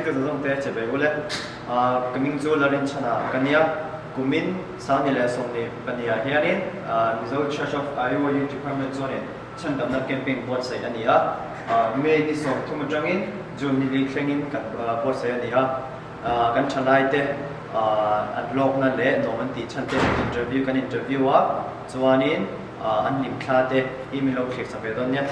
Thiltu zawng te che ve ule. Ka hming chu Larinchhana ka nia. Kumin Sangni leh 22 ah hianin Mizo Church of Iowa Youth Department chuanin chhandamna camping buatsaih a ni a. May ni 30 atangin June ni li thlengin kan buatsaih a ni a. Kan thalaite an hlawkna leh nuam an tih chhan te interview kan interview a, chuanin an hlimthla te hi min lo thlir chak ve dawn nia.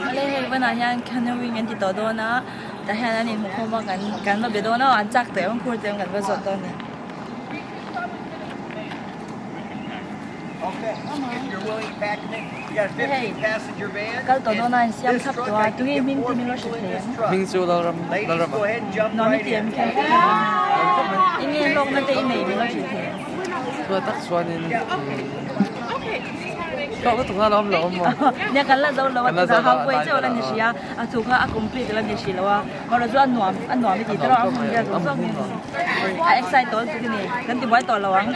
Awle hei banah hian canoeing an ti tawh dawn a tah hian an inhmu khawm a kan kan va be dawn a an chak teh ang phur teh ang kan va zawt dawn a ni. Hei kal tawh dawn a insiam thlap tawh a tunge hming te min lo hre thei ang. Hming chu Lalram Lalrama. Nuam i ti em kher enge hlawkna te i nei min lo hre thei ang. Chua tak chuanin hlawkna tuk nan a awm lo awm maw. Nia kan la zo lo a tuna hau kuai chauh la ni hri a a thu kha a complete la ni hri lo a mawrh chu a nuam a nuam i ti tawh a a hmun vel zawng zawng in a excite tawh lutuk a ni kan ti buai tawh lo ang.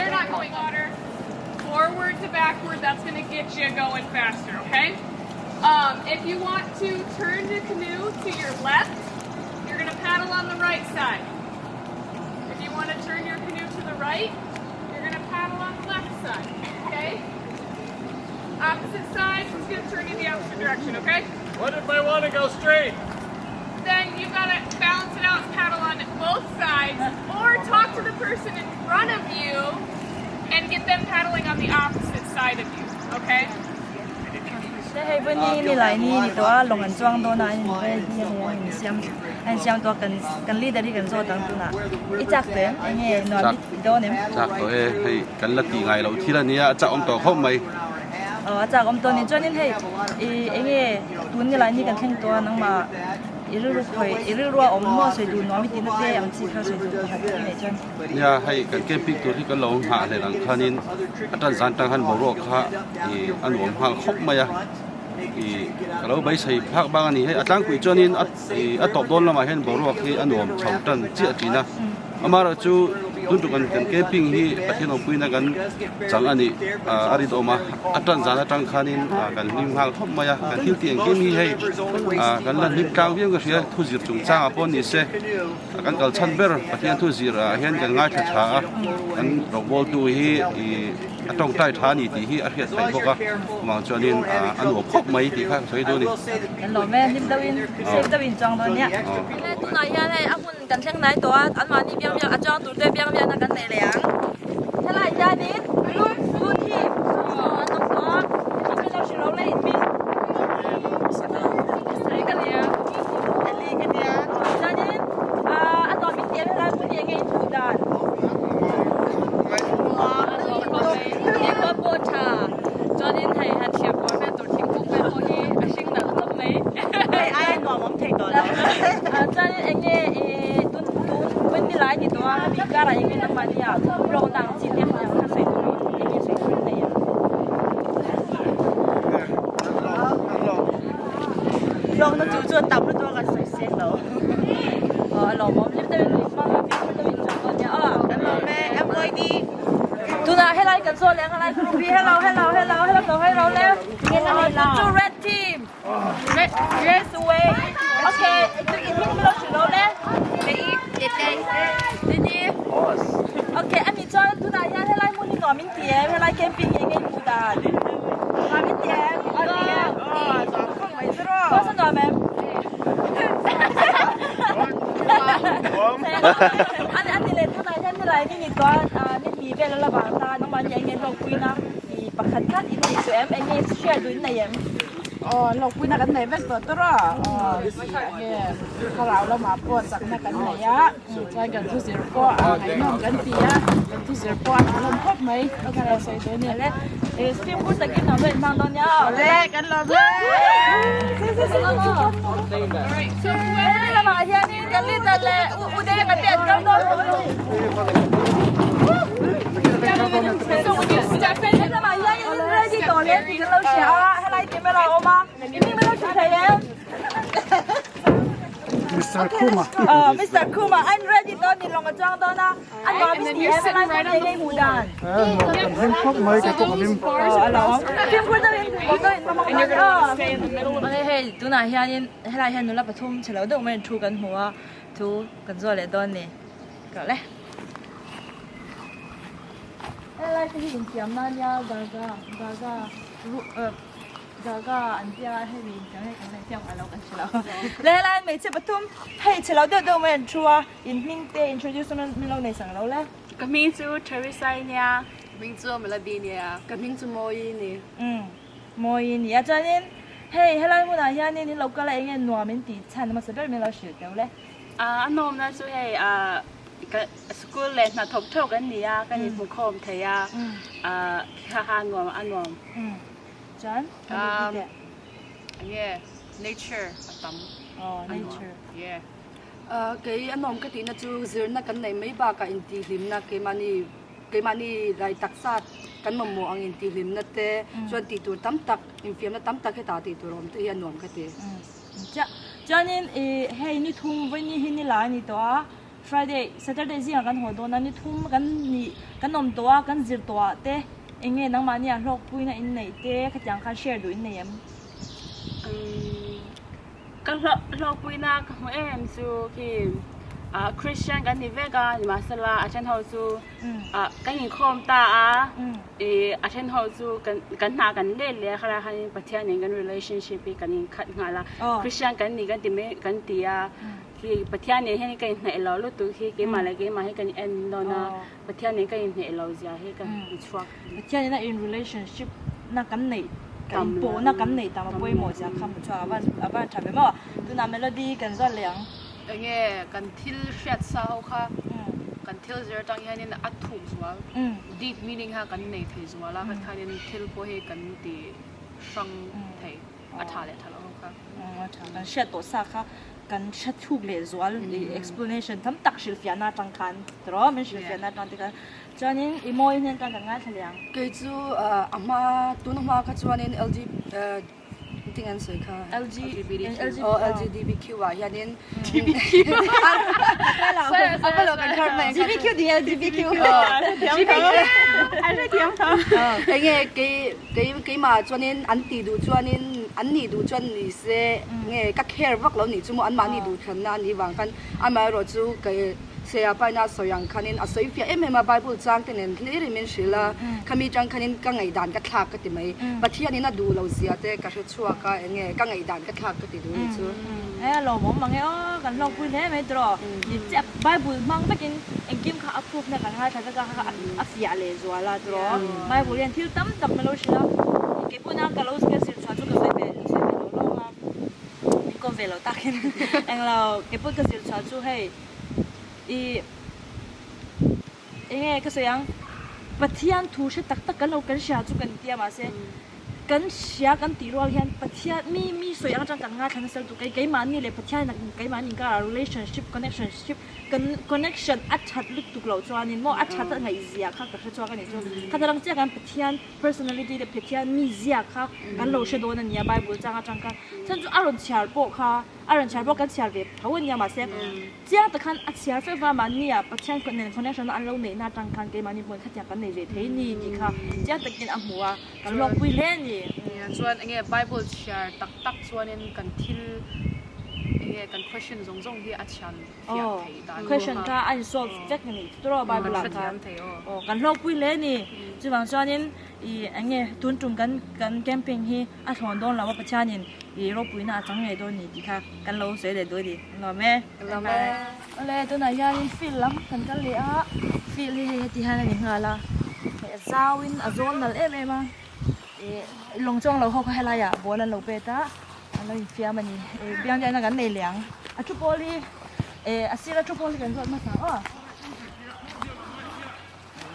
Forward to backward, that's going to get you going faster, okay? Um, if you want to turn the canoe to your left, you're going to paddle on the right side. If you want to turn your canoe to the right, you're going to paddle on the left side, okay? Opposite sides is going to turn you the opposite direction, okay? What if I want to go straight? Then you got to balance it out and paddle on both sides, or talk to the person in front of you and get them paddling on the opposite side of you, okay? Te hei vawi ni lai ni ni tawh a lawng an chuang dawn a an in ready a ni a an insiam a insiam tawh a kan kan leader hi kan zawt ang tunah i chak tawh em eng nge nuam i dawn em? Chak tawh e hei kan la tih ngai loh thil a nia a chak awm tawh khawp mai. Aw a chak awm tawh a ni chuanin hei i eng nge tun ni lai ni kan thleng tawh a nangmah i rilru khawi i rilru a awm maw sawi duh nuam i tihna te ang chi kha sawi duh pakhat i neih chuan. Nia hei kan camping tur hi kan lo nghah hlel ang khanin a tan zan tang khan boruak kha ih a nuam nghal khawp mai a ih ka lo beisei phak bang a ni hei a tlangpui chuanin a ih a tawp dawn lamah hian boruak hi a nuam chho tan chiah thin a amaherawhchu tun tuk kan camping hi Pathian awmpuina kan chang a nih ah a rinawm a a tan zan atang khanin ah kan hlim nghal khawp mai a kan thil tih engkim hi hei ah kan la hlim tlang viau ka hria thu zir chungchangah pawh ni se. Kan kal chhan ber Pathian thu zir ah hian kan ngaithla tha a, kan rawngbawl tu hi ih. a tawngtai tha a ni tih hi a hriat theih bawk a, chuvang chuanin a nuam khawp mai tih kha ka sawi dawn a ni. Kan lawm e, hlim deuhin, safe deuhin chuang dawn nia. Tunah hian hei a hmun kan thleng hnai tawh a, anmahni biang biak a chuang tur te biang biakna kan neih leh ang. Helaiah hianin blue blue team an awm tawh a, hemi lo hrilh lo leh inmi. Eli ka nia. Eli ka nia. Chuanin a nuam in tih em helai hmun hi enge in hmuh dan? Nikhua pawh tha. Chuanin hei han thlir kual vel tur thingkung vel pawh hi a hring nalh khawp mai. Hei aia nuam awm thei tawh lo. Chuanin enge tun tun vawi ni lai ni tawh a hemi karah enge nangmahni ah hlawkna ang chi te han kha sawi turin enge sawi tur in nei ang. Hlawkna chu chu a tam lutuk a kan sawi seng lo. Aw a lawmawm hlim deuhin hmang a fimkhur deuhin chuang dawn nia aw. Kan lawm e MYD. Tunah helai kan zawh leh ang helai group hi hello hello hello hello hello hello le chu red team red red away okay tu in hming milo hrilh lo le Dini okay ani chuan tunah hian helai hmun hi nuam in ti em helai camping hi enge in hmuh dan nuam in ti em Kawsa nuam em Ani ani le tunah hian nilai ni ni chuan ni hnih vel a la vang ta nangmah ni enge hlawkpuina i pakhat khat in nei chu em enge share duh in nei em? Aw hlawkpuina kan nei vek tawh tur a aw enge thlarau lamah pawh chakna kan nei a chuan kan thu zir pawh a ngaihnawm kan ti a kan thu zir pawh a ngaihnawm khawp mai ka lo sawi dawn e. Awle fimkhur takin nuam deuh in hmang dawn nia. Awle kan lawm e. Hemi lamah hianin kan leader leh U Denga te an kal dawn tawh a ni. Hemi lamah hianin in ready tawh hle tih kan lo hria a, helai camera a awm a, i hming lo hrilh thei em? Mister Khuma. Mister Khuma, I'm ready tawh ni lawng a chuang dawn a. And then you're sitting right on the Kan hlim khawp mai kei pawh ka hlim. And you're gonna wanna stay in the middle of Hei hei tunah hianin helai hian nula pathum chhe lo deuh mai thu kan hmu a thu kan zawh leh dawn ni ka le helai te hi insiamna ania darga darga Gaga an tia hemi kan hei kan hei a lo kan hre lo. Le helai hmeichhe pathum hei chhe lo deuh deuh mai an thu a in hming te introduce na min lo nei sang lo le. Ka hming chu Teresa i nia. Ka hming chu Melody nia. Ka hming chu Mawi i ni. Umm Mawi i ni a chuanin hei helai hmunah hianin in lo kal a enge nuam in tih chhan hmasa ber min lo hrilh teuh le. A nawmna chu hei ka school leh hnathawk theuh kan ni a kan inhmukhawm thei a kha kha nuam a nuam. Chuan um, nge nature a tam. Oh, nature. Yeah. Uh, kei a nawm ka tihna chu zirna kan nei mai bakah intihhlimna keimahni keimahni lai taksa kan mamawh ang intihhlimna te chuan tih tur tam tak infiamna tam tak hetah tih tur a awm te hi a nuam ka ti. Chuanin i hei ni thum vawi ni hi ni la a ni tawh a Friday Saturday zingah kan haw dawn a ni thum kan nih kan awm tawh a kan zir tawh ah te eng nge nangmahni ah hlawkpuina in neih te khatiang khan share duh in nei em? Ka hlawkpuina ka hmu em em chu khi Christian kan ni vek a nimahsela a then ho chu kan inkhawm ta a ih a then ho chu kan hna kan let leh a khalai khanin Pathian nen kan relationship hi kan inkhat nghal a Christian kan ni kan ti mai kan ti a. Khi Pathian nen hian ka inhnaih lo lutuk hi keimah leh keimah hi ka in en dawn a, Pathian nen ka inhnaih lo zia hi ka chhuak. Pathian nena in relationship na kan neih ka inpawhna kan neih tam a pawimawh zia kha hmu chhuak a van tha ve maw. Tunah melody kan zawt leh ang. Enge kan thil hriat sa ho kha kan thil zir atang hianin a thuk zual deep meaning kha kan nei thei zual a khanin thil pawh hi kan ti hrang thei a tha leh tha lo ho kha. A tha kan hriat tawh sa kha kan hre thuk leh zual i explanation tam tak hrilhfiahna atang khan tiraw min hrilhfiahna atang te khan chuanin i mawi hnen khan kan ngaithla leh ang. Kei chu a hma tuna hma kha chuanin LG engtin an sawi kha LGBTQ aw LGBTQ ah hianin GBQ di LGBTQ enge kei Kei keimah chuanin an tih duh chuanin an nih duh chuan ni se nge ka care vak lo nih chu maw anmahni duh thlanna a nih vang khan amaherawh chu kei Saya paina a sawi ang khanin a sawi fiah em em a, Bible chang te nen hlir in min hrilh a, khami tang khanin ka ngaihdan ka thlak ka ti mai. Pathianin a duh lo zia te ka hre chhuak a, eng nge ka ngaihdan ka thlak ka ti duh ni chu. He a lawmawm mang e aw, kan hlawkpui hle mai tawh. Ni chiah Bible hmang vekin engkim kha a proof na kan ngaithla vek a, kha kha a fiah leh zual a tawh. Bible hian thil tam tak min lo hrilh a, keipawh na ka lo ka zir chhuah chu ka sawi ve sawi ve lo lawng a, min kawm ve lo takin englo keipawh ka zir chhuah chu hei ih enge ka sawi ang Pathian thu hre tak tak kan lo kan hria chu kan tia mahse kan hria kan tih rual hian Pathian mi mi sawi ang atang kan ngaithla nasa lutuk kei keimahni leh Pathian keimahni inkar ah relationship connectionship kan connection a that lutuk loh chuanin maw a that a ngaihzia kha ka hre chhuak a nih chu kha ta lang chiah khan Pathian personality leh Pathian mizia kha kan lo hre dawn a nia Bible chang atang khan chhan chu a rawn chhiar pawh kha A rawn chhiar pawh kan chhiar ve tho a nia mahse chiang tak khan a chhiar feuh va mahnia Pathian nen connection an lo neihna atang khan keimahni hmuan khatiang kan nei ve thei ni tih kha chiang takin a hmu a kan hlawkpui hle a ni. Nia chuan enge Bible chhiar tak tak chuanin kan thil enge kan question zawng zawng hi a chhian fiah theih dan Aw question kha a in solve vek a nih tawh Bible ah khan aw kan hlawkpui hle a ni chuvang chuanin ih enge tun tum kan kan camping hi A thlawn dawn lo a Pathianin i ropuina a chang ngei dawn ni tih kha kan lo sawi leh duh a ni. An lawm e. An lawm e. Awle tunah hianin field lam kan kal leh a, field hi hei heti hian a ni nghal a, hei a zauin a zawl nalh em em a, ih lawng chuang lo ho kha helaiah ball an lo pet a, an lo infiam a ni. Ih biang biakna kan nei leh ang. A thu pawl hi eh a sira thu pawl hi kan zawt hmasa aw.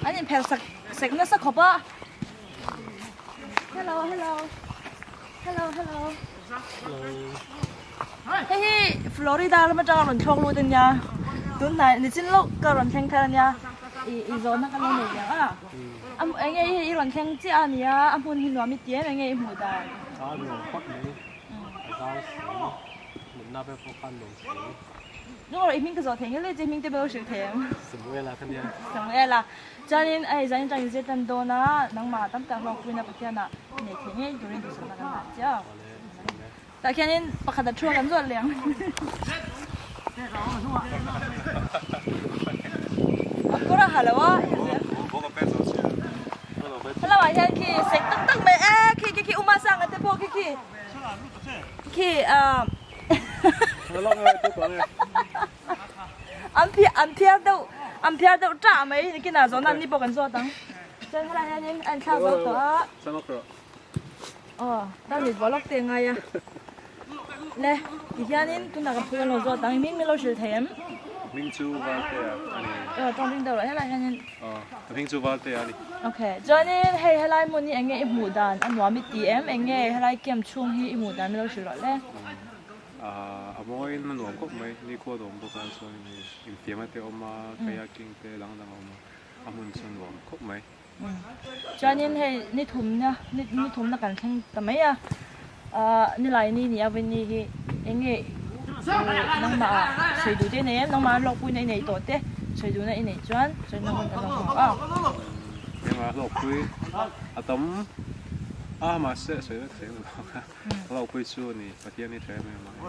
An inphelh sak sek nasa khawp a. Hello hello hello hello Hei hi Florida lam atanga rawn thlawk lut ania tunhnai nichin lawk ka rawn thleng thar ania i i zawhna ka lo nei ang a a eng nge i rawn thleng chiah ania a hmun hi nuam i ti em eng nge i hmuh dan A nuam phawt mai a zau si mutna vel pawh kha a nuam si. Nung erawh i hming ka zawh thei ngei le che hming te pawh hrilh thei ang. Samuela ka nia. Samuela. Chuanin a eizain atang inzir tan dawn a, nangmah tam tak hlawkpuina Pathianah i nei thei ngei turin duhsakna kan dah chiah. Tah khianin pakhat a thu a kan zawt leh ang. A kawr a ha lo a. Hello ah hian khi sek tak tak mai e khi khi khi Uma Sanga te pawh khi khi khi ah An phiar an phiar deuh an phiar deuh ṭah mai nikinah zawhna an ni pawh kan zawt ang chuan helai hianin a inthlak zo tawh a aw tan mit vawh lawk te a ngai a le tihianin tunah ka phut an lo zawt ang i hming min lo hrilh thei em hming chu Valtea a ni aw tawng ring deuh loh helai hianin aw ka hming chu Valtea a ni okay chuanin hei helai hmun hi eng nge i hmuh dan a nuam i ti em eng nge helai camp chhung hi i hmuh dan min lo hrilh rawh le. A mawiin a nuam khawp mai, nikhua a nuam bawk a chuan hei infiamna te a awm a, kayaking te dang dang a awm a, a hmun chu a nuam khawp mai. Chuanin hei ni thumna ni thumna kan thleng ta mai a, ahh nilai ni ni a Winnie hi eng nge nangmah ah sawi duh te i nei em, nangmah hlawkpui na i nei tawh te sawi duhna i neih chuan sawi na hun kan lo hmu a. Engmah hlawkpui a tam a mahse sawi vek thei ang lo. Hlauhpui chu a ni, Pathian hi tha em em a hei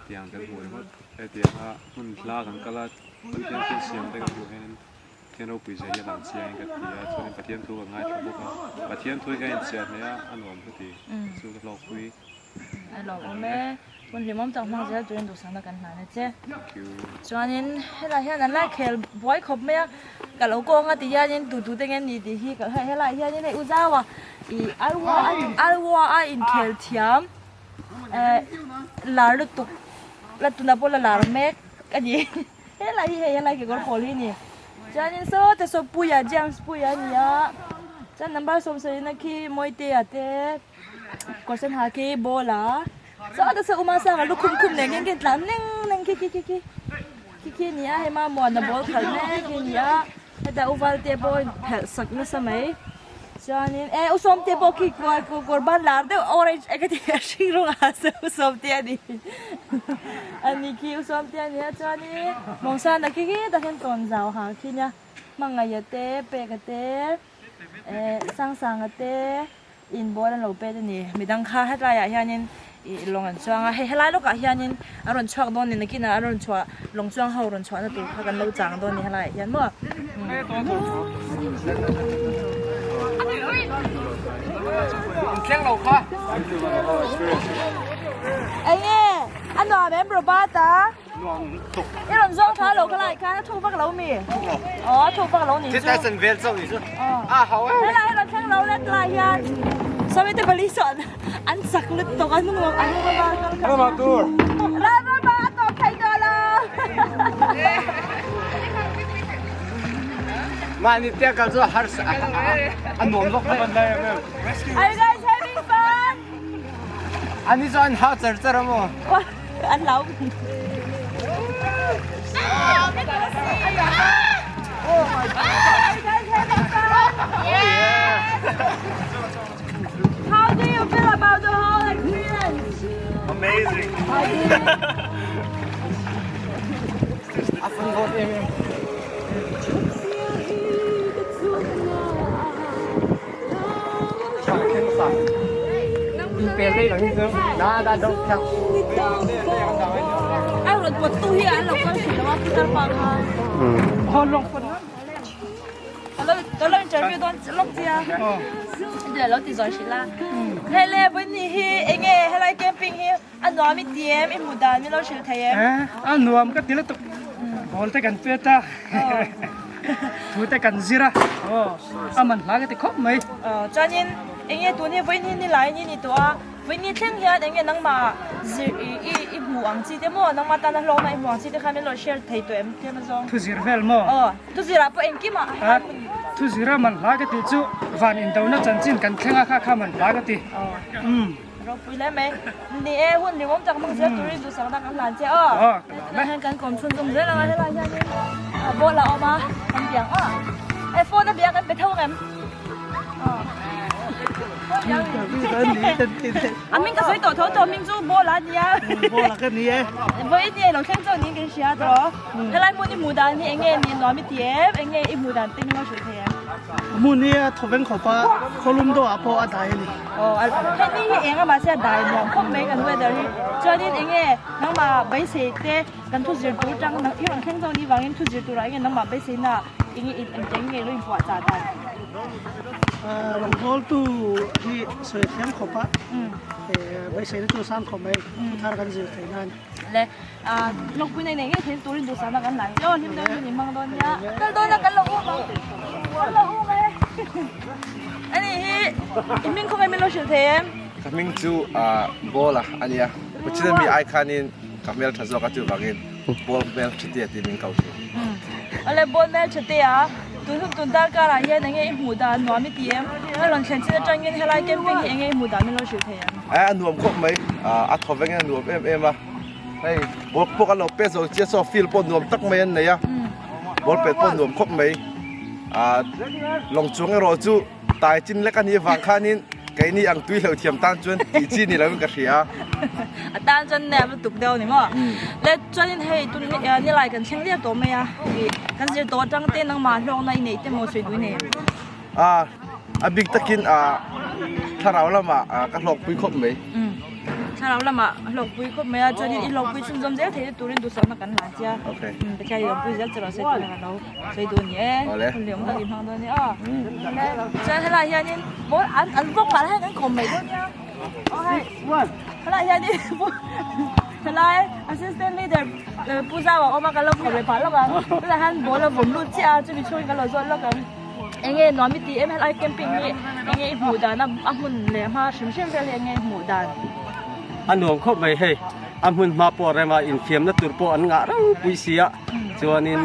tiang kan hmuh ringawt hetianga hmun hla kan kal a Pathian thil siam te kan hmuh hianin Pathian ropui zia hi a lang chiang in ka ti a chuanin Pathian thu ka ngaithla bawk a Pathian thu hi ka inchiah hneh a a nuam ka ti chu ka hlauhpui A lawmawm e, hun hlimawm tak hmang zel turin duhsakna kan hlan a che. Thank you. Chuanin helai hian an lai khel buai khawp mai a, ka lo kawng a ti hianin tu tu te nge ni tih hi ka hei helai hianin hei u zau a ih alua alua a inkhel thiam eh lar lutuk la tuna pawh la lar mek a ni helai hi hei helai kekawr pawl hi a ni chuanin saw te saw puia James puia a ni a chuan number 70 na khi Mawitea te kawr sen ha khi ball a saw te saw uma sang a lukhum khum nen khian khian tlan neng neng khi khi khi khi khi khi a ni a hei Mamuana ball khalh mek hi a ni a hetah u Valte pawh a inphelh sak nasa mai. Chuanin e u Sawmte pawh khi kual kawr ban lar deuh orange eng ati a hring rawng ah se u Sawmte a ni a ni khi u Sawmte a ni a chuanin Mawngsana khi khi tah hian tawn zau ha khi nia Hmangaih a te Peka te eh Sangsanga te inbual an lo pet a ni midang kha hetlaiah hianin. Ih lawng an chuang a, hei helai lawkah hianin a rawn chhuak dawn ni nakinah a rawn chhuah lawng chuang ho rawn chhuahna tur kha kan lo chang dawn ni helaiah hian maw. Enge a nuam em Robert a? I rawn zawng tha lo kha lai khan a thuk vak lo mi? Aw a thuk vak lo ni chu. Helai rawn thleng lo let lai hian Sawite pali sawn an chak lutuk a hnung a hnung lama kal kha. Ral rama a tawp thei tawh lo. Are you guys having fun? An lo. How do you feel about the whole experience? Amazing. Ai rawn pawt tu hi an lo kal thin lo a putar pa kha. Ka lo interview dawn lawk chia. Ilo lo ti zawi hrilh a. Hele vawiin hi enge helai camping hi a nuam i ti em i hmuh dan min lo hrilh thei em? A nuam ka ti lutuk. Ball te kan pet a. Thu te kan zir a. A man hla ka ti khawp mai. Chuanin enge tun hi vawiin hi nilai ni ni tawh a. Vawiin ni thleng hian enge nangmah zir i hmuh ang chi te maw nangmah tana hlawkna i hmuh ang chi te kha min lo share thei tawh em tlem azawng? Thu zir vel maw? Aw thu zirah pawh engkim ah A thu zira man hla ka tih chu van indona chanchin kan thleng a kha kha man hla ka ti. Umm ropui hle mai. Ni e hun ringawm tak hmang zel turin duhsakna kan hlan che aw. Aw ka lawm e. Tunah hian kan kawm chhunzawm zel ang a helai hianin ball a awm a kan biang aw. E phone a biang kan pe tho ang em? A hming ka sawi tawh tho tawh hming chu ball a nia. Ball a ka ni e. Vawiin ni alo thleng chauh niin kan hria tawh. Helai hmun i hmuh dan hi enge ni nuam i ti em? Enge i hmuh dan te min lo hrilh thei em? Hmun hi a thaw veng khawp a, khawlum dawh ah pawh a dai a ni. Aw hei ni hi eng a mahse a dai nuam khawp mai kan weather hi. Chuanin enge nangmah beisei te kan thu zir tur tang i rawn thleng chauh ni vangin thu zir turah enge nangmah beiseina enge eng nge lo inpuahchah dan? Rawngbawltu hi sawi thiam khawp a, beiseina chu sang khawp mai, thu thar kan zir theih nan. Le, hlawkpui nei nei ngei theih turin duhsakna kan hlan che aw, hlim deuhin min hmang dawn nia. Kal dawn a, kan lo um ang, kan lo um e. Ani hi, i hming khawngaih min lo hrilh thei em? Ka hming chu Bawla a nia, Pachina mi ai khanin ka hmeltha zawk a chuvangin Ball hmel thatia tih min ko thin. Awle Ball hmel thatia tun hun tun dar karah hian enge i hmuh dan nuam i ti em? A rawn thlen chin atangin helai camping hi enge i hmuh dan min lo hrilh thei em? A nuam khawp mai, a thaw vengin a nuam em em a, hei ball pawh kan lo pet zo chiah saw field pawh nuam tak mai an nei a, ball pet pawh nuam khawp mai, lawng chuang erawh chu Tai chin lek a nih avang khanin keini ang tui hlo thiam tan chuan tih chi ni loin ka hria. A tan chuan nep lutuk deuh ni maw? Le chuanin hei tun nilai kan thleng liau tawh mai a, kan zir tawh atang te nangmah hlawkna i neih te maw sawi duh i nei em? A, a bik takin thlarau lamah ka hlawkpui khawp mai. Thlarau lamah hlawkpui khawp mai a, chuanin i hlawkpui chhunzawm zel thei te turin duhsakna kan hlan che a. Pathian i lawmpui zel che rawh se tih ka lo. Sawi duh a ni e, hun leh awm tak in hmang dawn nia aw. Chuan helaiah hianin ball an an vawk pah hian kan kawm mai dawn nia. Aw hei helaiah hianin helai assistant leader Pu Zau a awm a kan lo kawm leh pah lawk ang. Tunah hian ball a vawm lut chiah a chumi chhungin kan lo zawt lawk ang. Enge nuam i ti em helai camping hi enge i hmuh dan a a hmun leh hma hrim hrim vel hi enge i hmuh dan. A nuam khawp mai hei a hmun hma pawh a rem a infiamna tur pawh an ngah ropui si a. Chuanin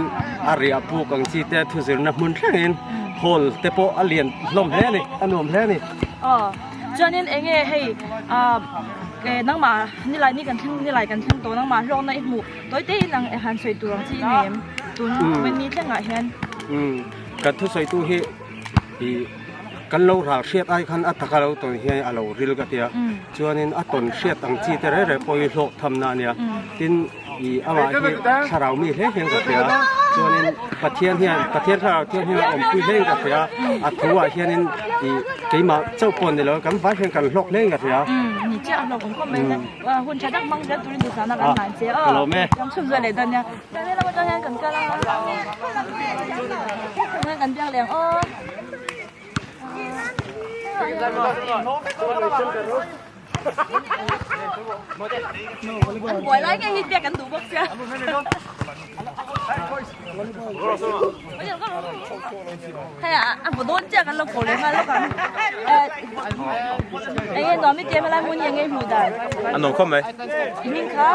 a riah puk ang chi te thuzirna hmun thlengin hall te pawh a lian hlawm hle a ni, a nuam hle a ni. Aw, chuanin eng nge hei ah nangmah nilai ni kan thleng nilai kan thleng tawh nangmah hlawkna i hmuh tawi te in ang han sawi tur ang chi i nei em tun ni thlengah hian. Umm, kan thusawitu hi ih kan lo ral hriat ai khan a taka lo tawn hian a lo ril ka tia, chuanin a tawn hriat ang chi te reng reng pawh hi hlawk thamna a nia, tin. I amah hi thlarau mi hle hian ka hria chuanin Pathian hian Pathian thlarau thiang hian a awmpui hle in ka hria a thu ah hianin i keimah chauh pawh ni lo kan vai hian kan hlawk hle in ka hria. chiah a hlawk awm khawp mai a hun tha tak hmang zel turin duhsakna kan hlan che aw kan chhun zual leh dawn nia chuan helam atang hian kan kal a tunah kan biak leh ang aw. An buai lai nge hi biak kan duh bawk sia. Hei a vaw dawn chiah kan lo ko leh nghal lawk ang. Eng nge nuam i tia helai hmun hi eng nge i hmuh dan? A nuam khawp mai. I hming kha?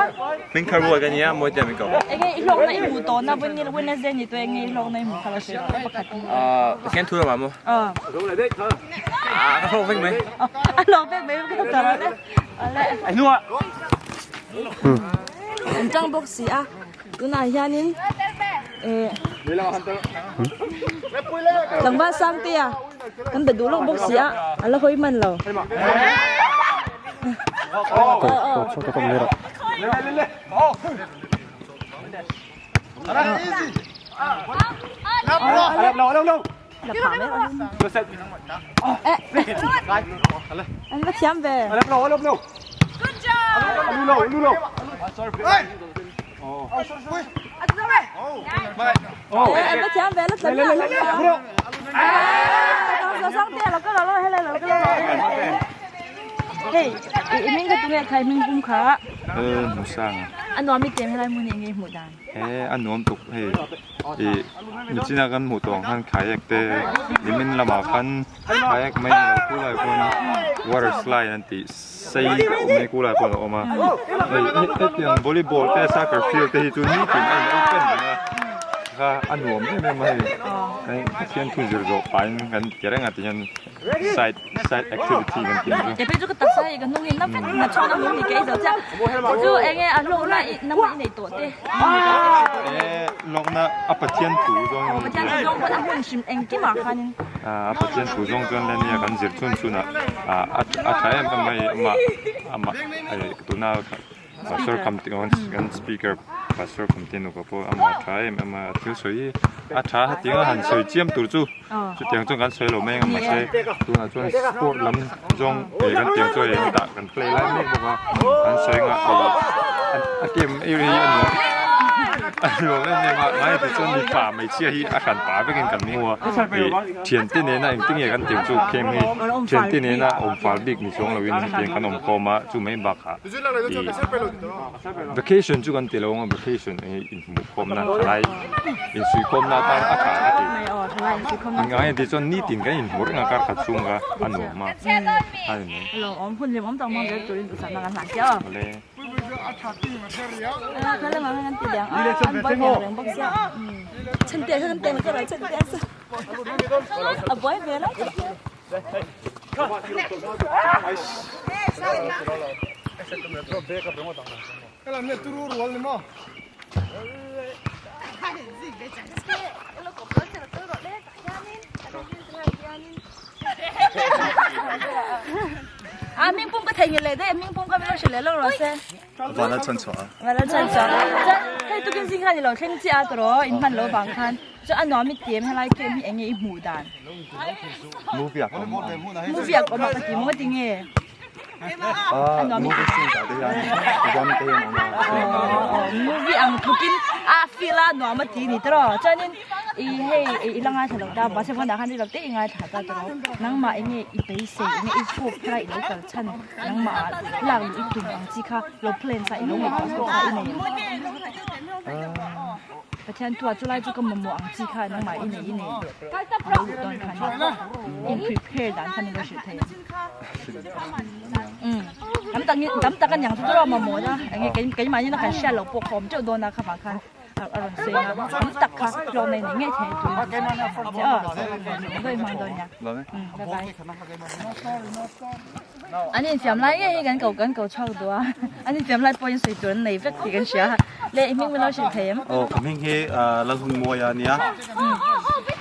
Hming kha ruai ka nia, mawi tia min ko. Eng nge i hlawkna i hmuh tawhna Wednesday ni tawh eng nge i hlawkna i hmuh kha lo sawi rawh pakhat. Pathian thu ramah maw? A hlawk vek mai. A hlawk vek mai ka ta rawh le. A hnuah. An tang bawk si a. Tunah hianin eh tlangval Sangtea kan be duh lawk bawk si a, a la hawi hman lo. An va thiam ve. An va thiam ve la tla miah lo Hei, i hming kha tunge kha i hming pum kha? Musanga. A nuam i tlem helai hmun hi enge i hmuh dan? He a nuam tuk hei i michina kan hmuh tawh ang khan kayak te nimin lamah khan kayak mai ni lo kulai pawn water slide an tih sei deuh mai kulai pawn a awm a hei hetiang volleyball te soccer field te hi chu nitin a in open reng a kha a nuam em em a hei Pathian thu zir zawh pahin kan ti reng a ti hian. Side side activity kan tih ang chu. Kei chu ka taksa hi ka hnung in na vek na chhuan a hmung ni kei zo chiah. Chu enge a hlawkna i nangmah i nei tawh te. E hlawkna a Pathian thu zawng in. Pathian thu zawng pawn a hmun hrim engkim ah khanin. A Pathian thu zawng chuan le nia kan zir chhun chhun ah a tha em em mai amah amah tuna Pastor kham tih ang kan speaker pastor kham tih nupa pawh amah tha em em a a thil sawi hi a tha hetiang a han sawi chiam tur chu chutiang chuan kan sawi lo mai ang mahse tunah chuan sport lam zawng eh kan tiang chu hei hetah kan play lai mek bawk a an sawi nghah eh a game ei hi a nuam a nuam em em a ngai ti chuan mipa hmeichhia hi a hran pah vekin kan hmu a ih thiante nena engtin nge kan tiang chu game hi thiante nena awm fal bik ni chuang lovin hetiang kan awm khawm a chu mai bakah. Vacation chu kan ti lo ang a vacation hi inhmuhkhawmna thalai insuihkhawmna atan a tha ka ti. Engah nge tih chuan nitin kan inhmu reng a kar khat chhung kha a nuam a a ni mai. Awle. A hming pum ka theihnghilh leh daih a hming pum kha min lo hrilh leh lawk rawh se. Vanlal chhan chhuah a. Vanlal chhan chhuah. Chuan hei tukin zing khan i lo thleng chiah a tawh in hman lo vang khan. Chuan a nuam i ti em helai camp hi eng nge i hmuh dan? Movie ah ka awm ang. Movie ah ka awm a ka ti maw ti nge? A nuam i ti. Movie scene ah te hian ram te hian awm a. Movie ang tlukin a feel a nuam a ti ni tawh. Chuanin i hei i la ngaithla lo ta mahse vawnah khan rilru te i ngaithla ta tawh. Nangmah eng nge i beisei eng nge i hope kha i lo kal chhan nangmah ah lak luh i tum ang chi kha lo plan sa i lo ngaihtuah zawk kha i nei em? Pathian tua chu lai chu ka mamawh ang chi kha nangmah i nei i nei a lo luh dawn khan in prepare dan khan in lo hrilh thei ang. Tam tak tam tak a niang chu chu mamawh na enge keimahni na kan hriat loh pawh kha awm teuh dawn a kha vang khan a rawn sawi a tam tak kha hlawk nei nei ngei thei tur a ni aw vawi hmang dawn nia bye bye an infiam lai ngei hi kan ko kan ko chhuak duh a an infiam lai pawhin sawi tur an nei vek tih kan hria le i hming min lo hrilh thei em aw ka hming hi Lalhunmawia a nia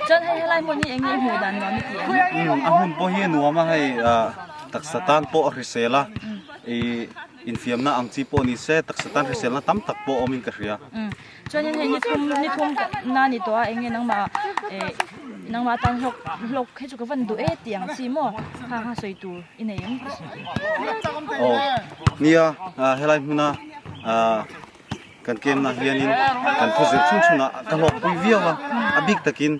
chuan hei helai hmun hi eng nge i hmuh dan nuam i ti em a hmun pawh hi a nuam a hei taksa tan pawh a hrisel a i Infiamna ang chi pawh ni se, taksa tan hriselna tam tak pawh awmin ka hria. Chuanin hei ni thum ni thum na ni tawh a, eng nge nangmah eh Nangmah tan hlawk hlawk hi chu ka van duh e tih ang chi maw kha kha sawi tur i nei ang. Aw nia helai hmuna kan kemna hianin kan thu zir chhun chhunah ka hlawkpui viau a, a bik takin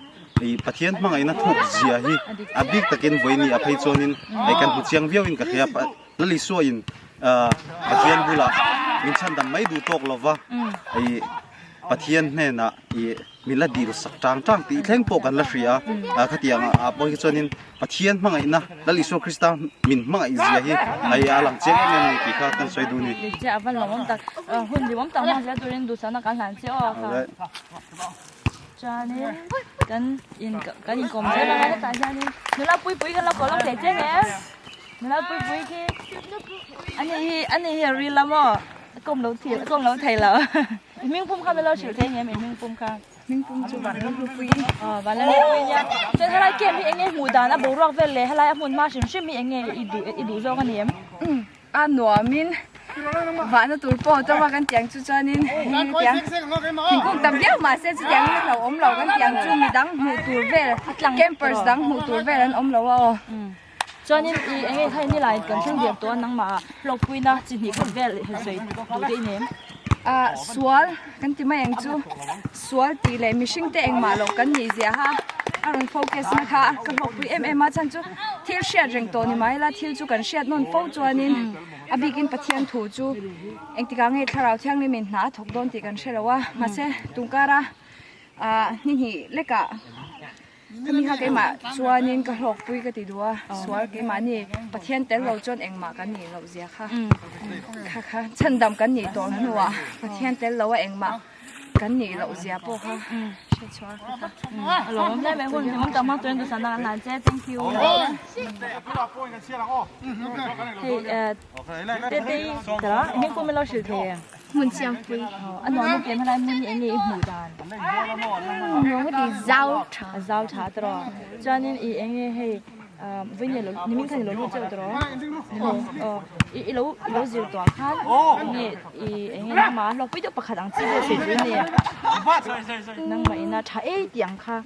ih Pathian hmangaihna thuk zia hi a bik takin vawiin a phei chuanin hei kan hmu chiang viauin ka hria Lalisuain Pathian bulah min chhandam mai duh tawk lova ih Pathian hnenah ih min la dil sak tang tang tih thleng pawh kan la hria a, khatiang ah pawh hi chuanin Pathian hmangaihna Lal Isua Krista min hmangaih zia hi hei a lang chiang em em a ni tih kha kan sawi duh a ni. Dik chiah a va lawmawm tak, hun limawm tak hmang zel turin duhsakna kan hlan che aw kha. Chuanin kan in kan inkawm zel ang a hetah hianin nula pui pui kan lo kawh lawk thei che ngem nula pui pui khi ani hi ani hi a ril a maw a kawm lo thil a kawm lo thei lo. I hming pum kha min lo hrilh thei ngem i hming pum kha? Hming pum chu Vanlalhlupui. Aw Vanlalhlupui nia. Chuan helai camp hi eng nge hmuh dan a boruak vel leh helai a hmun hma hrim hrim hi eng nge i duh i duh zawk a ni em? Umm a nuamin vahna tur pawh a tam a kan tiang chu chuanin tiang thingkung tam viau mahse chutiang in a hlauhawm lo kan tiang chu midang hmuh tur vel campers dang hmuh tur vel an awm lo a aw. Chuanin i eng nge hei nilai kan thleng der tawh a nangmah ah hlawkpuina chi hnih khat vel han sawi duh te i nem. Ah sual kan ti mai ang chu sual tih leh mihring te engmah loh kan nih zia ha a rawn focus na kha ka hlawkpui em em a chhan chu thil hriat reng tawh ni mai la thil chu kan hriat nawn fo chuanin a bikin Pathian thu chu engtikah nge thlarau thianghlim in hna a thawk dawn tih kan hre lo a mahse tungkara ah ni hnih lekah. Khami kha keimah chuanin ka hlawkpui ka ti duh a, sual keimahni Pathian tel lo chuan engmah kan nih loh zia kha kha kha chhandam kan nih tawh hnuah Pathian tel lo a engmah kan nih loh zia pawh kha hre chhuak kha kha. A lawm hle mai hun hlimawm tak hmang turin duhsakna kan hlan che thank you. Hei Tetei tara hming pawh min lo hrilh thei em? Hmun siam pui. A nuam a kem helai hmun hi eng nge i hmuh dan? Nuam ka ti zau tha. A zau tha tawh. Chuanin i eng nge hei vawiin lo nimin khan i lo lut chauh tawh. Aw i lo i lo zir tawh khan eng nge i eng nge nangmah hlawkpui deuh pakhat ang chi vel sawi tur a ni. Nangmah ina tha ei tih ang kha.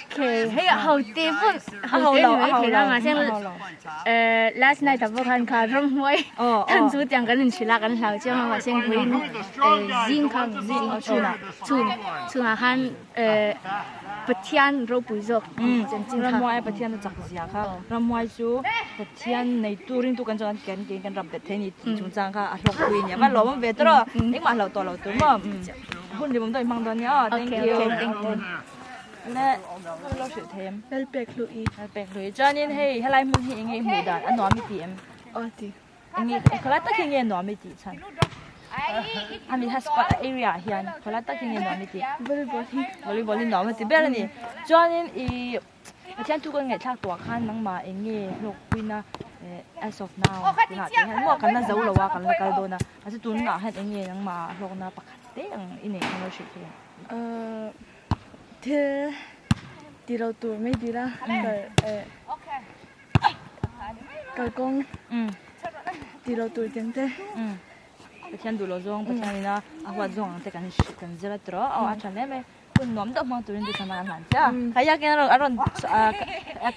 Okay, hei a ho te pawh a ho lo a ho lo mahse eh last night ah pawh khan kha ram hmuai than chu tiang kan in hrilh a kan hlau chiang a mahse vawiin eh zing kha zing chhun chhun chhunah khan eh Pathian ropui zawk chanchin kha Ramhuai Pathian a chak zia kha Ramhuai chu Pathian neitu ringtu kan chuan kan ke kan rap bet thei ni tih chungchang kha a hlawk pui a nia va lawm ve tawh engmah hlauh tawh lo tur maw. Hun limawm deuh i hmang dawn nia aw thank you. Thank you. Le lo hrilh thei em? Lalpek hlui. Lalpek hlui. Chuanin hei helai hmun hi enge i hmuh dan a nuam i ti em? Aw ti. Enge khawlai tak hi nge nuam i tih chhan? Ami kha spot area ah hian khawlai tak hi nge nuam i tih? Volleyball hi. Volleyball hi nuam a ti ber a ni. Chuanin i Pathian thu kan ngaihthlak tawh ah khan nangmah eng nge hlawkpuina as of now tunah tih hian maw kan la zo lo a kan la kal dawn a mahse tunah hian eng nge nangmah hlawkna pakhat te ang i neih khan lo hrilh thei ang. Thil ti lo tur mai dil a kal kalkawng ti lo tur tih ang te. Pathian duh lo zawng Pathian ina a huat zawng ang te kan kan zir a tawh a aw a tha hle mai. Hun nuam deuh hmang turin duhthlanna an hlan che a. Kayaking a rawn a rawn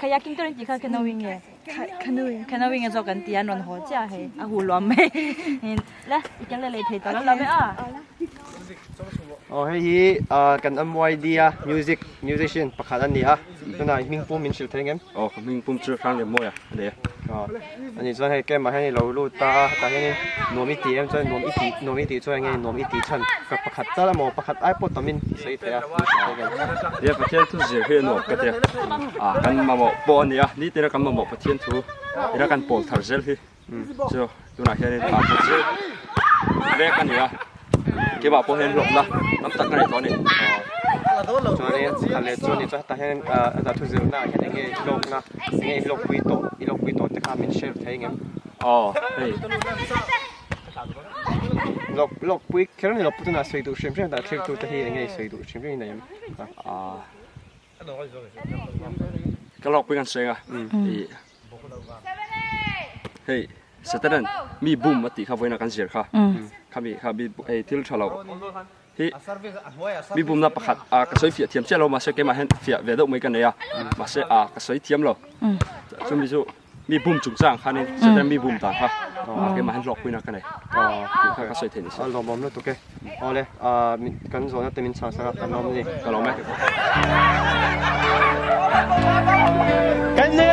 kayaking turin tih kha canoeing nge? Canoeing. Canoeing a zawk kan ti a an rawn haw chiah a hei a huh luam mai. Le i kal leh lei thei tawh lo lo mai a. Aw hei hi kan MYD a music musician pakhat a ni a tunah i hming pum min hrilh thei ngem? Aw ka hming pum chu Hranglemawia a ni e. Aw ani chuan hei camp ah hian i lo lut a tah hianin nuam i ti em chuan nuam i tih nuam i tih chuan enge nuam i tih chhan ka pakhat tal emaw pakhat ai pawh tamin i sawi thei a Nia Pathian thu zir hi a nuam ka tia ah kan mamawh pawh a ni a nitin a kan mamawh Pathian thu ina kan pawl thar zel hi chu tunah hianin ah kan zir vek a ni a keimah pawh hian hlawkna tam tak ka nei tawh a ni. Chuanin a leh chu a ni chuan hetah hian ah thu zirna ah hian enge hlawkna enge i hlawkpui tawh i hlawkpui tawh te kha min share thei ngem? Aw hei. Lawk lawkpui kher a ni lo tunah sawi duh hrim hrim tah thlir tu te hi enge i sawi duh hrim hrim i nei em? Ah ka lawkpui kan sawi ang a ih hei Satanan mi bum a tih kha vawiin ah kan zir kha khami kha mi hei thil tha lo. Hi mi bumna pakhat a ka sawi fiah thiam chiah lo mahse keimah hian fiah ve deuh mai ka nei a mahse a ka sawi thiam lo chumi chu mi bum chungchang khanin satan mi bum dan kha keimah hian hlawk puina ka nei tih kha ka sawi thei ni se. A lawmawm lutuk e. Awle kan zawhna te min chhang sak a kan lawm a ni. Ka lawm e. Kan ni!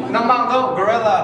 Nangmang do gorilla.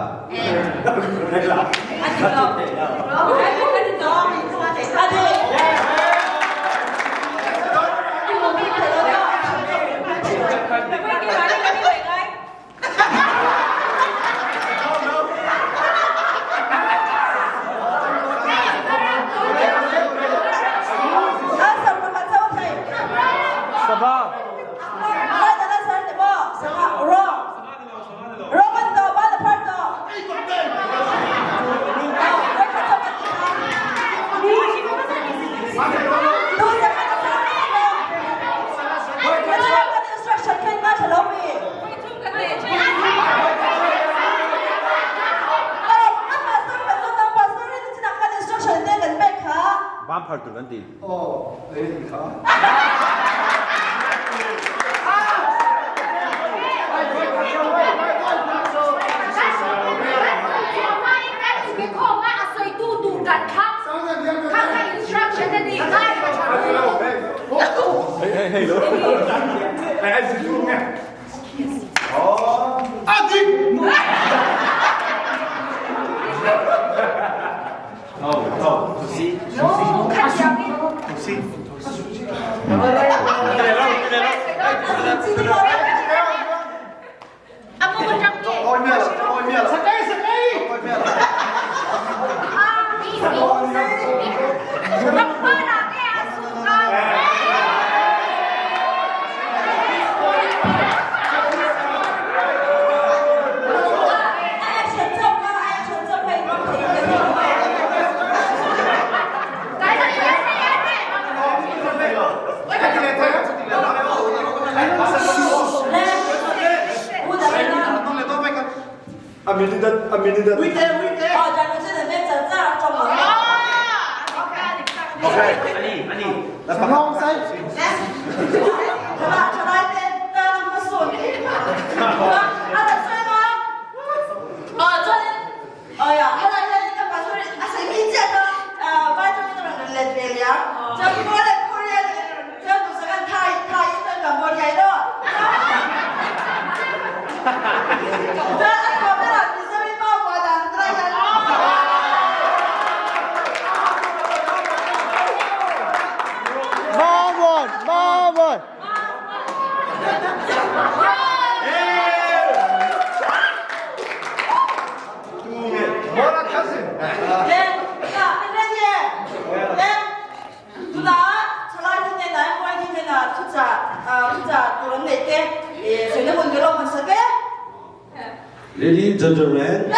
Ladies and gentlemen,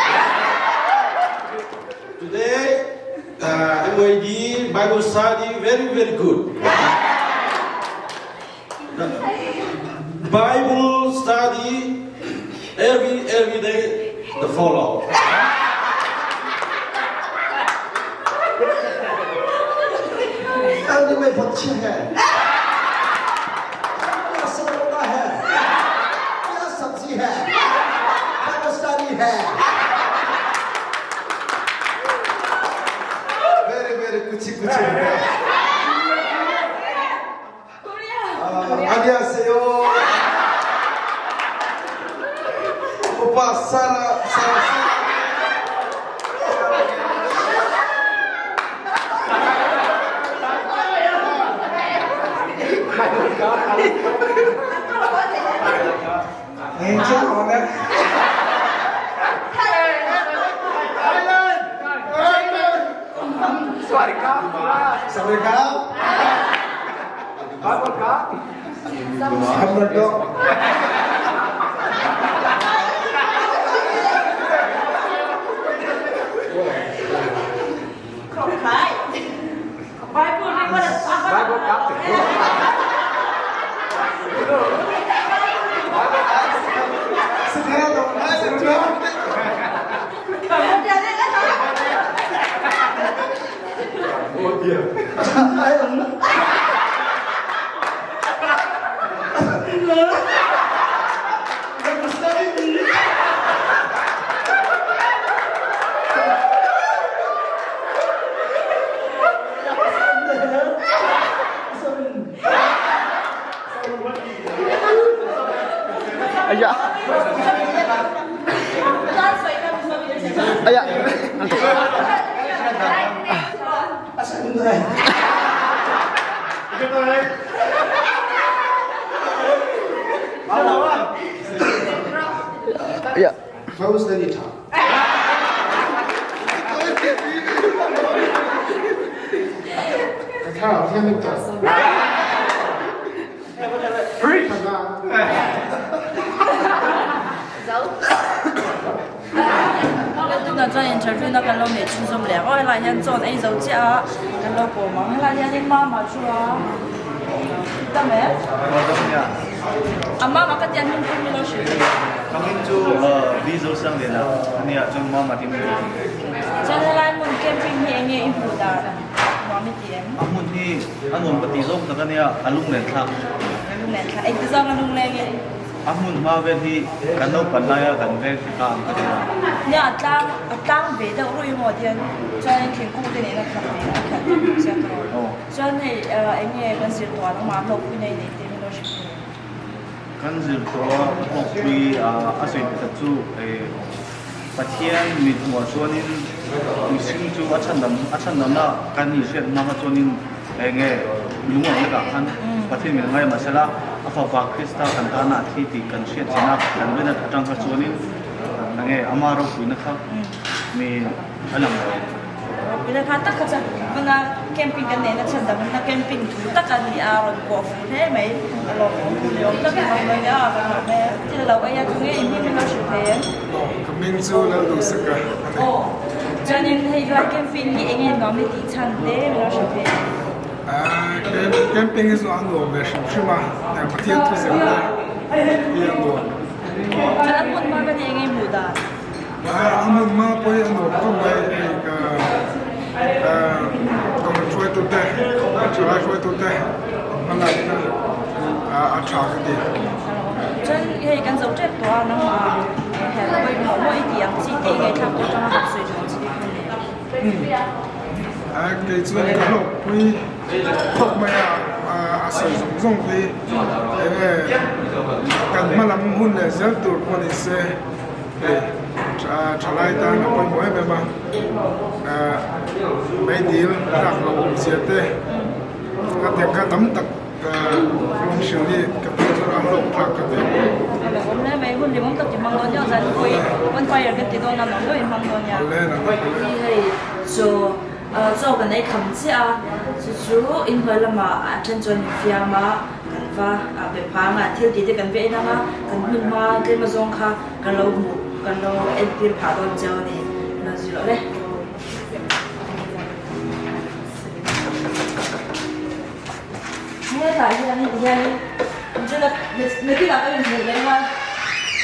today MYD Bible study very very good. The Bible study every every day the follow. में बच्चे हैं क्या समोसा है क्या सब्जी है क्या स्टडी है वेरी वेरी कुछ कुछ 안녕하세요. 오빠 사라 사라 사라. Aya. Aya. Aya. Close the guitar. Tunah chuan interview na kan lo neih chhunzawm leh ang aw helaiah hian chaw an ei zo chiah a kan lo kawm ang helaiah hianin mama chu a dam em a mama ka tian hming pawh min lo hrilh thei Ka hming chu Vizo Sangliana a nia chuan mama tih min lo hrilh thei. Chuan helai hmun camping hi eng nge i hmuh dan nuam i ti em? A hmun hi a nuam ka tih zawk tak a nia a lunglen thlak. A lunglen thlak engti zawng a lungleng e? A hmun hma vel hi kan naupan laia kan veng hi ta ang ka ti a. Nia a tlang a tlang ve deuh ruih maw tihian chuanin thingkung te nena khat ve a khat chiah ka rawn. Chuan hei eng nge kan zir tawh ang mah hlawkpui nei nei te min lo hrilh thei. Kan zir tawh a hlawkpui a sawi pakhat chu Pathian mit hmuh ah chuanin mihring chu a chhandam a chhandamna kan inhriat hma kha chuanin eng nge lung ang lekah khan Pathian min ngai mahsela a fapa Krista kan tana a thi tih kan hriat chin a, kan rin atang kha chuanin eng nge ama ropuina kha mi a lang lo. Ropuina kha tak kha chuan tuna camping kan neihna chhandamna camping thu tak a ni a, rawn pawh fuh hle mai a lawmawm lawm tak in awm mai a kan lawm e. Thil lo ei a thu nge i hming min lo hrilh thei em? Ka hming chu Lalduhsaka a ni. Aw chuanin hei lai camping hi enge nuam i tih chhan te min lo hrilh thei em? Camping hi chu a nuam ve hrim hrim a, Pathian thu zirna hi a nuam. Chuan a hmun hma ka ni enge hmuh dan? A hmun hma pawh hi a nuam khawp mai hei ka kohhran hruaitute thalai hruaitute hmalakna a tha ka ti. Chuan hei kan zo tep tawh a nangmah helh pawimawh maw i tih ang chi te i ngaihthlak tawh atanga han sawi duh ang chi te kha ni. Kei chuan ka hlawkpui khawp mai a a sawi zawng zawng hi enge kan hmalam hun leh zel tur pawh ni se. Hei thalai tan a pawimawh em em a, meidil tlak loh awmzia te ka tiang kha tam tak min hrilh hi ka pi chu a hlawk thlak ka ti. A lo awm hle mai, hun limawm tak i hmang dawn nia, zan pawh i bonfire kan ti dawn a, nuam deuh in hmang dawn nia. Hi hei chaw chaw kan ei kham chiah a, chu chu inhnuai lamah a then chuan min fiam a. Kan va be phang a, thil tih te kan ve en ang a, kan hmun hma tlem azawng kha kan lo hmuh, kan lo entir phah dawn cheu a ni. Lo zir loh le. Hetah hian hianin chuna nakinah kan inhmuh leh ang a,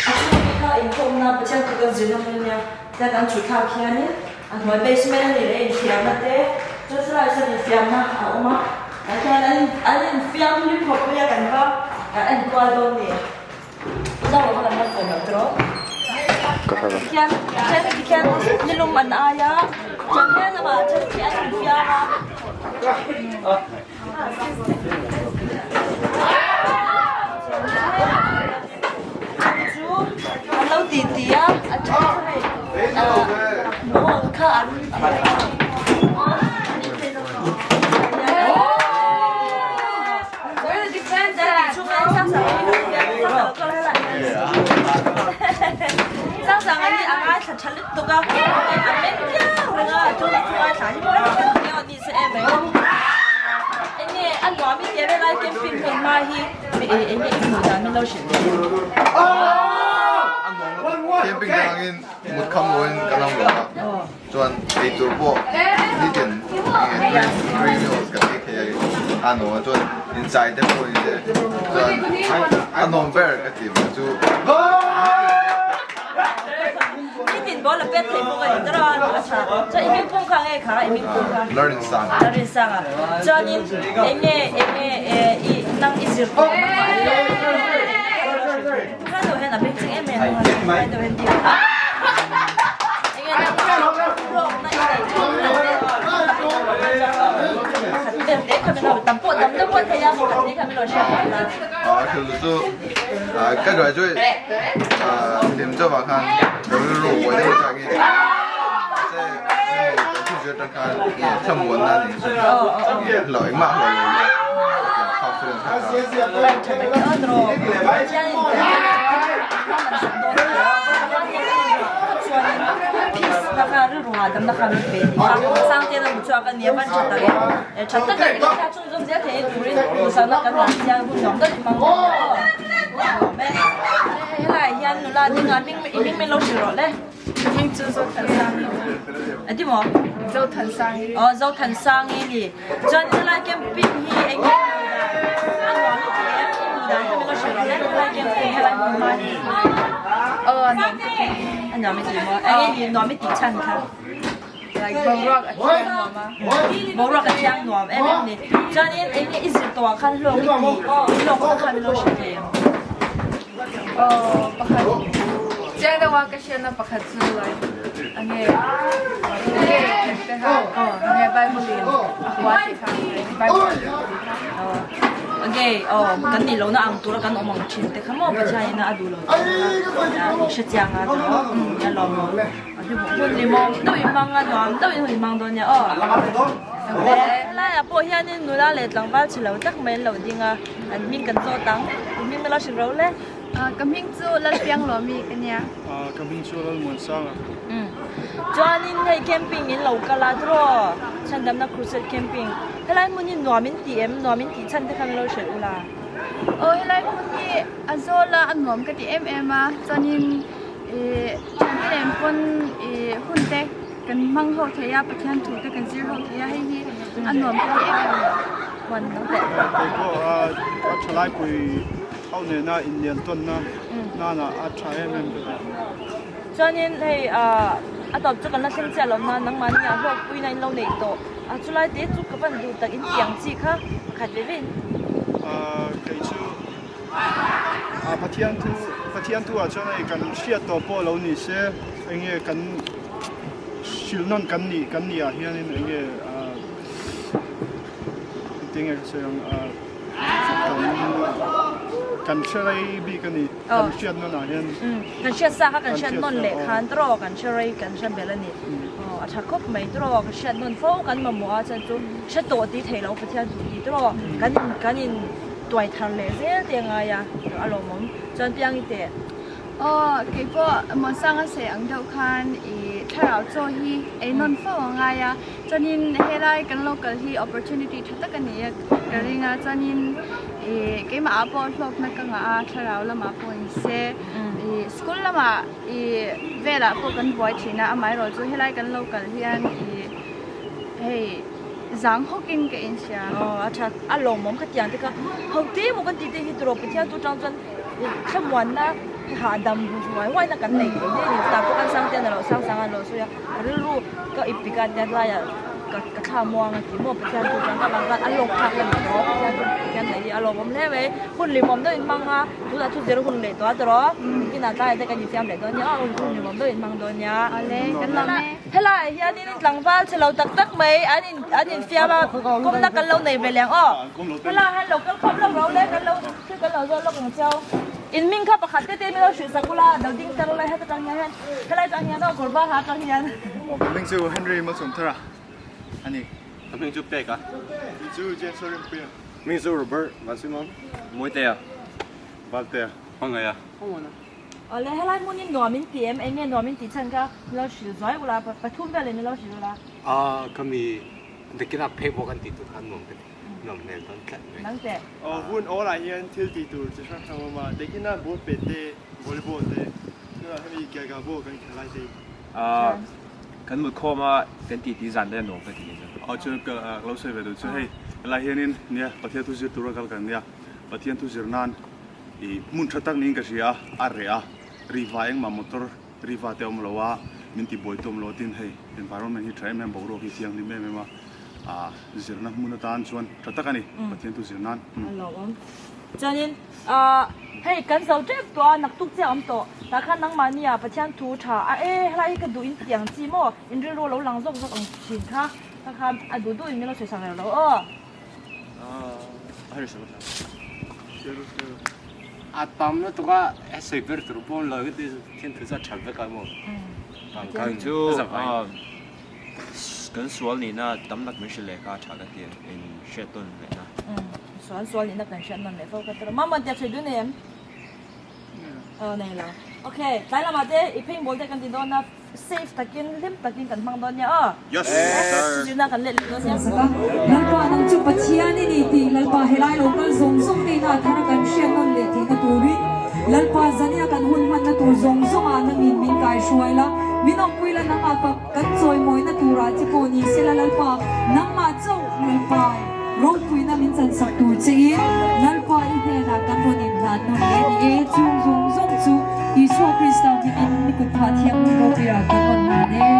a chhungte kha inkhawmna Pathian thu kan zirna hmun ania, tia kan chhut thlak hianin A hnuai basement a nih leh infiamna te chuan chulaiah chuan infiamna a awm a tah hian an an infiam hlim khawp mai a kan va en kual dawn ni zau ah kan va kawm loh tawh tikhian then tikhian nilum an ai a chuan he lamah then khi an infiam a. Chu an lo ti ti a, a then chu hei ball kha an Sang sang a ngaithla tha lutuk a, a meng kiau reng a, chu ngaithla hi maw. Enge a nuam i tia velai camping hmun hma hi enge i hmuh dan min lo hrilh teh. Camping dangin mut kham loin kan awm lo a, chuan eitur pawh nitin enge three meals kan ei thei a a nuam a, chuan inchai te pawh ni se chuan a nuam ber ka ti ber chu. Nitin ball a pet thei bawk a ni tawh a, a tha. Chuan i hming pum kha nge kha i hming pum kha? Learning sang. Learning sang a. Chuanin eng nge eng nge i nang i zir tawh nangmah i lo Kha lo hian a beng ching em em. hnungah deuh hian ding a enge hlawkna i neih pakhat vel te kha min lo tam pawh tam deuh pawh thei a pakhat te kha min lo hriat phah ta. Chu ka graduate hlim chauh ah khan ka rilru buai deuh atang in mahse hemi kan thu zir atang khan nge thlamuanna a nih chu hlauh engmah hlauh lo ila confidence kha Chhunzawm zel thei turin duhsakna kan han chiang hun nuam deuh in mang thei a aw. Nuam e. Helai hian nula ding a hming i hming min lo hrilh rawh le. Ka hming chu Zothansangi. A ti maw? Zothansangi. Aw Zothansangi ni. Chuan helai camping hi eng nge hmuh dan a nuam i ti em? I hmuh dan kha min lo hrilh rawh le. Helai camping helai hmun hma hi. Aw a nuam ka ti. A nuam i ti maw? Eng nge ni nuam i tih chhan kha? Like boruak a thiang nuam a. Boruak a thiang nuam em em ni. Chuanin eng nge i zir tawh ah khan hlawk i tih hlawk kha khan min lo hrilh thei em? Aw pakhat chiang deuh a ka hriatna pakhat chu like enge enge khat te kha enge Bible in a hua tih kha Bible a hua tih kha. Enge aw kan nih lohna ang tura kan awm ang thin te kha maw Pathian in a duh lo tih kha i hre chiang a tiraw nia lawm. Hun limawm deuh in hmang a nuam deuh in hun in hmang dawn nia aw. Helaiah pawh hianin nula leh tlangval chhe lo tak mai an lo ding a, an hming kan zawt ang. I hming nula hrilh ro le. Ka hming chu Lalpianglawmi ka nia. Ka hming chu Lalmuansanga. Chuanin hei camping in lo kal a tiraw Chhandamna Crusade camping. Helai hmun hi nuam in ti em? Nuam in tih chhan te kha min lo hrilh ula. Aw helai hmun hi a zawl a, a nuam ka ti em em a, chuanin Ih thiante nen pawn ih hun te kan hmang ho thei a, Pathian thu te kan zir ho thei a, hei hi a nuam ka ti em em a. Huan lo teh. Kei pawh a thalaipui ho nena inlian tawnna nana a tha em em ka ti. Chuanin hei a tawp chu kan la thleng chiah lo na nangmahni ah hlawkpuina in lo neih tawh a chulai te chu ka van duh tak in tiang chi kha pakhat ve ve in. Kei chu A Pathian thu Pathian thu ah chuan hei kan hriat tawh pawh lo ni se eng nge kan hrilh nawn kan nih kan nih ah hianin eng nge ah engtin nge ka sawi ang ah kan kan hre rei bik a ni kan hriat nawn ah hian kan hriat sa kha kan hriat nawn leh khan tawh kan hre rei kan hre belh a ni aw a tha khawp mai tawh ka hriat nawn fo kan mamawh a chuan chu hre tawh tih theih loh Pathian thu tih tawh kan in kan in Tuai thar leh zel te a ngai a, a lawmawm. Chuan piang i teh. Aw, kei pawh Muansanga sawi ang deuh khan i thlarau chaw hi ei nawn fo a ngai a, chuanin helai kan lo kal hi opportunity tha tak a ni a ka ring a, chuanin i keimah ah pawh hlawkna ka ngah a, thlarau lamah pawh in se i school lamah i velah pawh kan buai thin a, amaherawhchu helai kan lo kal hian i hei. Zang hawkin ka inhria. Aw a tha a lawmawm kha tiang te kha ho te maw kan tih te hi turaw Pathian tu tang chuan thlamuanna hahdam huai huai na kan nei thei hle a ni chutah pawh kan sang te an lo sang sang a an lo sawi a rilru ka ip pik a tia laiah ka ka thla muang a ti maw Pathian tu tang ka vang khan a lawk thlak a ni tawh Pathian tu Pathian neih hi a lawmawm hle mai hun limawm deuh in hmang a tunah thu zir hun leh tawh a turaw kinah tlaiah te kan infiam leh dawn nia hun limawm deuh in hmang dawn nia. Awle kan lawm e. Helaiah hianin tlangval chhe lo tak tak mai an in an infiam a, kawmna kan lo nei ve leng aw. Helaiah hian lo kal khawp lawk ro le kan lo thil kan lo zawt lawk ang cheu. In hming kha pakhat te te min lo hrilh sak ula, lo ding tar ula heta tang hian helai tang hian aw kawr var ha tang hian. Aw ka hming chu Henry Malsawmthara a ni. Ka hming chu Pek a. Hming chu James Rinpuia. Hming chu Robert Vansimon. Mawitea. Valtea. Hmangaia. Awle helai hmun hi nuam in ti em? Eng nge nuam in tih chhan kha min lo hrilh zuai ula, pathum velin min lo hrilh ula. A ka mi nakina phei bawk an tih tur kha nuam ka ti, nuam hmel dawn tlat mai. Nang teh. Aw hun awl ah hian thil tih tur chi hrang hrang awm a, nakina ball pet te, volleyball te, tunah hemi Kyagah ball kan khelh lai te hi. A kan mut khawm a kan tih tih zan te a nuam ka ti chu. Aw chu ka lo sawi ve duh chu hei helai hianin nia Pathian thu zir tura kal kan nia, Pathian thu zir nan I hmun tha tak niin ka hria a, a reh a, riva engmah motor riva te a awm lo a, min ti buai tu awm lo a tin hei environment hi tha em em boruak hi thianghlim em em a, ah zirna hmun atan chuan tha tak a ni Pathian thu zir nan. A lo awm. Chuanin ahh hei kan zo tep tawh a naktuk chiah a awm tawh tah khan nangmahni ah Pathian thu tha a e helai hi ka duh in ti ang chi maw in rilru a lo lang zawk zawk ang thin kha kha khan a duh duh in min lo sawi sak reuh lo aw. A tam lutuk a he sawi ber tur pawh lo hi thian thu chu a that vek a maw. Kan chu kan sual nihna tam tak min hrilh leh kha a tha ka ti a in hriat tawn leh na. Sual sual nihna kan hriat nawn leh fo ka ti rawh. Mamawh tia sawi dun em? Aw nei lo. Okay, tlai lamah te i phei mawl te kan ti dawn a. Safe takin hlim takin kan hmang dawn nia aw. Yes sir. Zirna kan let leh dawn nia. Saka, Lalpa nang chu Pathian i ni tih Lalpa helai lo kal zawng zawng te ina thara kan hriat nawn leh theihna turin Lalpa zania kan hun hmanna tur zawng zawngah nangin min kaihruai la, min awmpui la nangah ka kan chawimawina turah che pawh ni sela Lalpa nangmah chauh Lalpa ropuina min chansak tur che in Lalpa i hnenah kan rawn inhlan nawn leh ni e chung zawng zawng chu Isua Krista hmingin ni kut phah thiam ropuia kan rawn hlan e.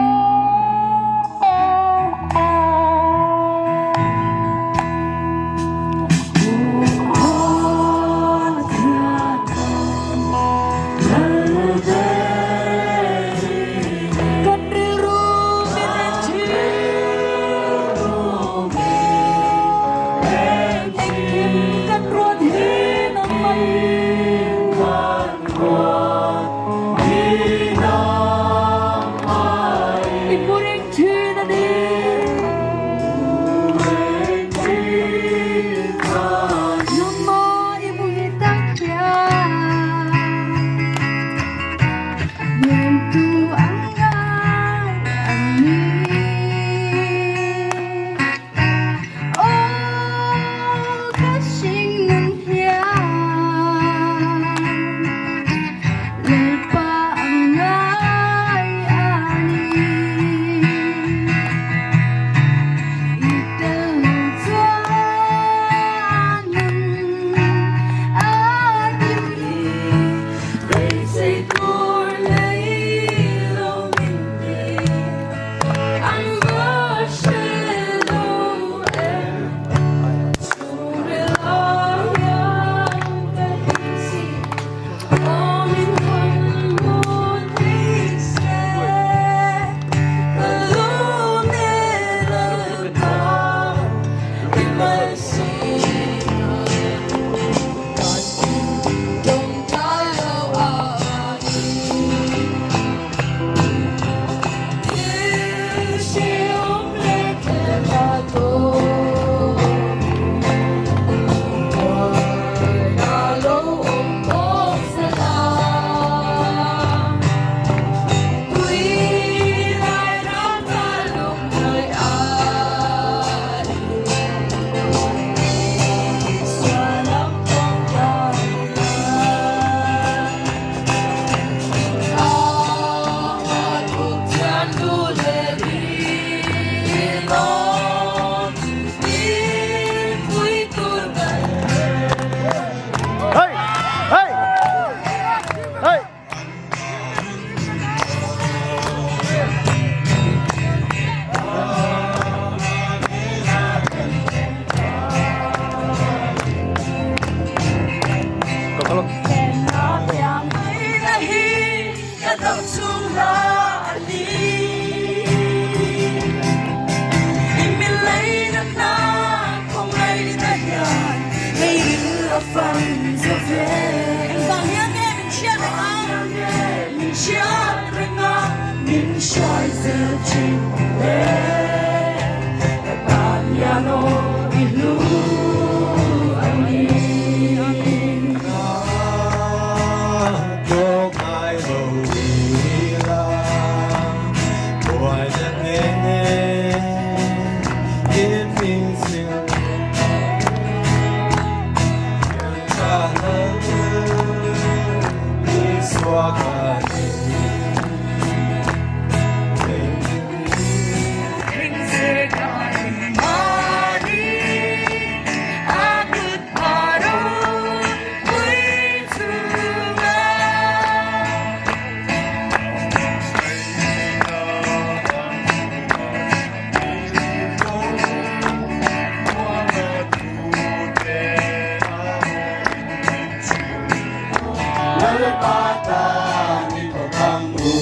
Lalpa tan i thawk ang u.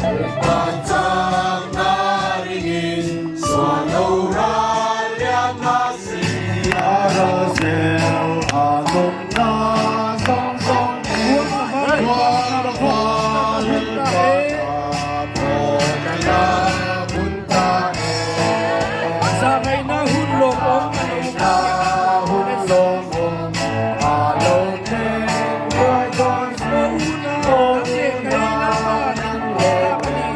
Lalpa chakna ringin sual lo ral liam mahse. A ral zel a nawmna zawng zawng Mual a khua Lalpa tan thawk a la hun ta e. Zahngaihna hun lawmawm a lo hun lawmawm a lo thleng ruai dawn Aw unau nang leh kei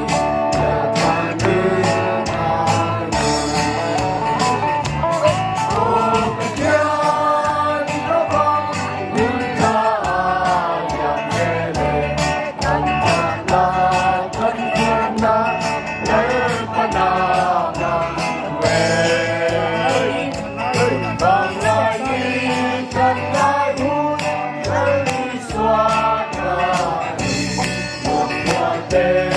Lalpa min a Aw Pathian i tawk ang hun tha a liam zel e kan chakna kan phurna Lalpa nang ang e Vanglai ni kan lai hun Lal Isua ta ni Muang muang te.